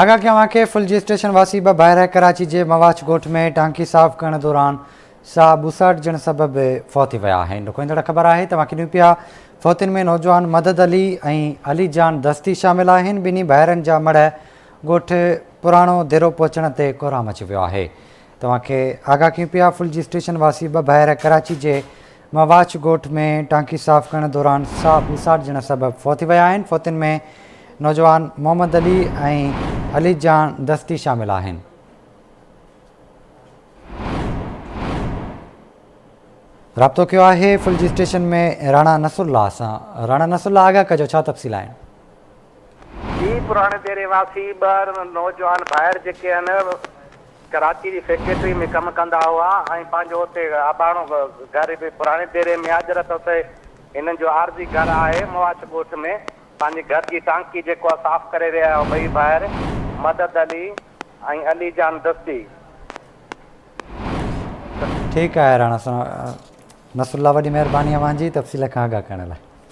آگاهه ڪيان اوهان کي ڦلجي اسٽيشن واسي ٻه ڀائر ڪراچي جي مواڇ ڳوٺ ۾ ٽانڪي صاف ڪرڻ دوران ساهه ٻوساٽجڻ سبب فوت ٿي ويا آهن. ڏکوئيندڙ خبر آهي توهان کي ڏيون پيا فوتين ۾ نوجوان مدد علي ۽ علي جان دستي شامل آهن ٻنهي ڀائرن جا مڙهه ڳوٺ پراڻو ديرو پهچڻ تي ڪهرام اچي ويو آهي. توهان کي آگاهه ڪيون پيا ڦلجي اسٽيشن واسي ٻه ڀائر ڪراچي جي مواڇ ڳوٺ ۾ ٽانڪي صاف ڪرڻ دوران ساهه ٻوساٽجڻ سبب فوت ٿي ويا آهن، فوتين ۾ نوجوان محمد علي ۽ علي جان دستي شامل آهن. رابطو ڪيو آهي ڦلجي اسٽيشن ۾ راڻا نصرالله سان، راڻا نصرالله آگاهه ڪجو ڇا تفصيل آهن؟ جي پراڻي ديري واسي ٻه نوجوان ڀائر جيڪي آهن ڪراچي جي سيڪريٽري ۾ ڪم ڪندا هئا ۽ پنهنجو اتي اباڻو گهر به پراڻي ديري ۾ آهي جڏهن ته اتي هنن جو عارضي گهر آهي مواڇ ڳوٺ ۾ پنهنجي گهر جي ٽانڪي جيڪو آهي صاف ڪري رهيا هئا ٻئي ڀائر مدد علي ۽ علي جان دستي. ٺيڪ آهي راڻا نصرالله وڏي مهرباني اوهان جي تفصيل کان آگاهه ڪرڻ لاء.